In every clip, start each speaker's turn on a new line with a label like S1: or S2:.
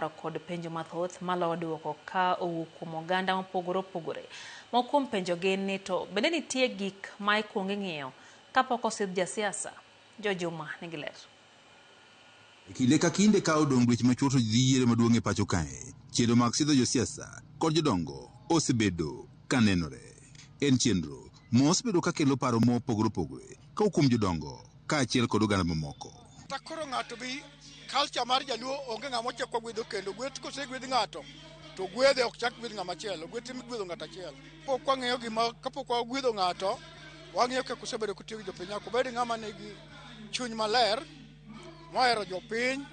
S1: paro kod penjo mathoth maloyo duoko ka owuok kuom oganda mopogore opogore. Moko kuom penjo gin ni to bende nitie gik ma ikuongo ing'iyo kapok osidh jasiasa? Jo Juma nigi ler.
S2: E kinde ka kinde ka odong' dweche machuok to ji dhi yiero maduong' e pacho kae, chenro mag sidho josiasa kod jodongo osebedo ka nenore. En chenro mosebedo ka kelo paro mopogore opogore kowuok kuom jodongo kaachiel kod oganda mamoko.
S3: Kata koro ng'ato bi culture mar jaluo onge ng'ama ochak wagwedho kendo gweth kosegwedh ng'ato to gwedhe ok chak gwedh ng'ama chielo gweth ema igwedho ng'ato achiel pok wang'eyo gima kapok wagwedho ng'ato wang'iyo kaka osebedo kotiyo gi jopiny nyaka obed ng'ama nigi chuny maler mohero jopiny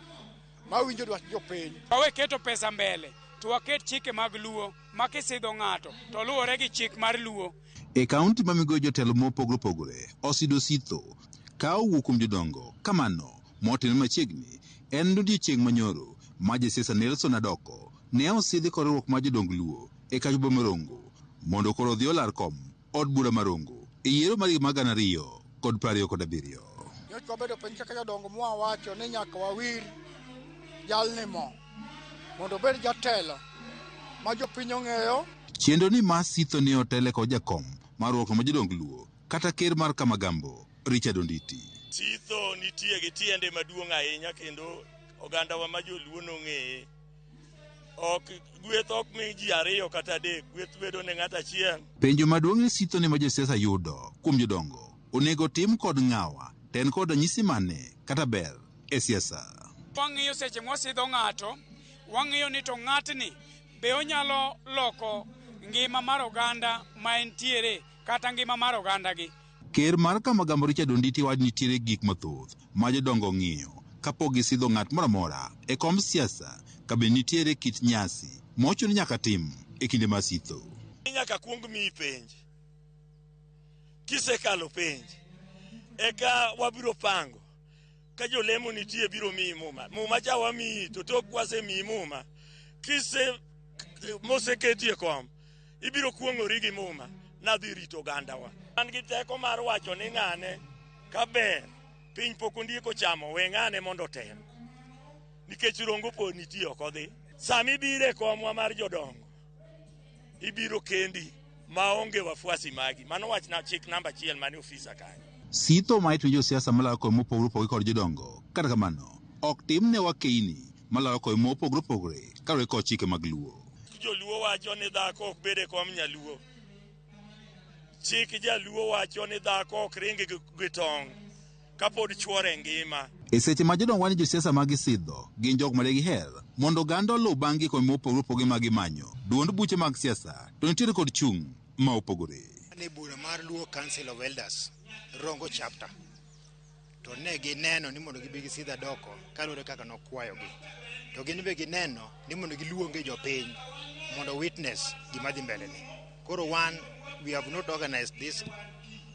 S3: mawinjo dwach jopiny.
S4: Wawe keto pesa mbele to waket chike mag luo ma kisidho ng'ato to luwore gi chik mar luo.
S2: E kaunti ma Migori jotelo mopogore opogore osido sitho ka owuok kuom jodongo kamano motimre machiegni en odiochieng' manyoro ma jasiasa Nelson Adoko ne osidhi kod riwruok mar jodong Luo e kacho boma Rongo mondo koro odhi olar kom od bura ma Rongo e yiero mar higa mar 2027.
S3: Nyocha wabedo piny kaka jodongo mwawacho ni nyaka wawir jalni mo mondo obed jatelo ma jopiny ong'eyo.
S2: Chenro ni mar sitho ne otele kod jakom mar riwruok ma jodong Luo kata ker mar Kamagambo Richard Onditi.
S5: Sitho nitie gi tiende maduong' ahinya kendo ogandawa ma joluo nong'eye. Ok gweth ok mi ji ariyo kata adek, gweth bedo ne ng'ato achiel.
S2: Penjo maduong' ni sitho ni ma josiasa yudo kuom jodongo onego tim kod ng'awa to en kod ranyisi mane kata ber e siasa.
S4: Wang'iyo seche mwasidho ng'ato, wang'iyo ni to ng'atni be onyalo loko ngima mar oganda ma entiere kata ngima mar oganda gi.
S2: Ker mar Kamagambo Richard Onditi wacho nitiere gik mathoth ma jodongo ng'iyo kapok gisidho ng'at moro amora e kom siasa ka be nitiere kit nyasi mochuno ni nyaka tim e kinde mar sitho.
S5: Nyaka kuong miyi penj. Kisekalo penj, eka wabiro pango ka jolemo nitie biro miyi muma. Muma cha wamiyi to tok wasemiyi muma, kise moseketi e kom, ibiro kuong'ori gi muma nadhi rito ogandawa. An gi teko mar wacho ni ng'ane ka ber piny pok ondiek ochamo we ng'ane mondo otem. Nikech Rongo pod nitie ok odhi. Sama ibiro e komwa mar jodongo, ibiro kendi maonge wafuasi magi. Mano wach na chik namba achiel mane ofisa kanyo.
S2: Sitho ma itimo josiasa malaro kwe mopogore opogore kod jodongo. Kata kamano, ok timne wakeini malaro kwe mopogore opogore kaluwore kod chike mag Luo.
S5: Joluo wacho ni dhako ok bed e kom nyaluo. Chik jaluo wacho ni dhako ok ring gi tong' kapod chuore ngima.
S2: E seche ma jodongo wacho ni josiasa ma gisidho gin jok ma giher mondo oganda oluw bang' gi kwe mopogore opogore ma gimanyo, duond buche mag siasa to nitiere kod chung' ma opogore.
S6: Ne bura mar Luo Council of Elders Rongo chapter to ne gineno ni mondo gibi gisidh Adoko kaluwore kaka nokwayogi to gin be gineno ni mondo giluonge jopiny mondo witness gima dhi mbele ni. Koro wan we have not organized this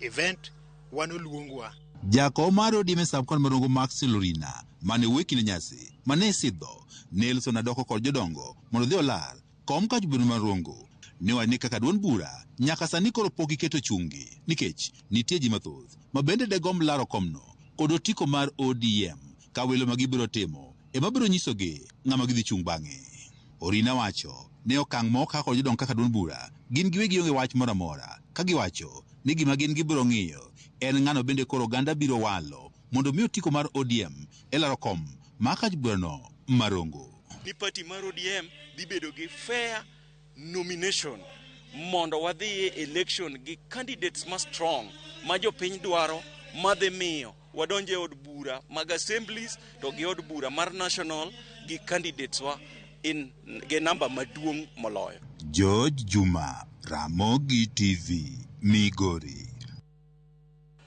S6: event, wan oluongwa.
S2: Jakom mar ODM e sub-county ma Rongo Maxwell Orina mane wuoyo e kinde nyasi mane isidho Nelson Adoko kod jodongo mondo odhi olar kom kach bura mar Rongo ne owacho ni kaka duond bura nyaka sani koro pok giketo chunggi nikech nitie ji mathoth ma bende degomb laro komno kod otiko mar ODM ka welo ma gibiro timo ema biro nyisogi ng'ama gidhi chung' bang'e. Orina wacho ne okang' ma okaw kod jodong kaka duond bura gin giwegi onge wach moro amora ka giwacho ni gima gin gibiro ng'iyo en ng'ano bende koro oganda biro walo mondo mi otiko mar ODM e laro kom ma kach burano mar Rongo.
S7: Ni party mar ODM dhi bedo gi fair nomination mondo wadhi e election gi candidates ma strong ma jopiny dwaro madhi miyo wadonje od bura mag assemblies to gi od bura mar national gi candidates wa in gi namba maduong' moloyo.
S2: George Juma, Ramogi TV, Migori.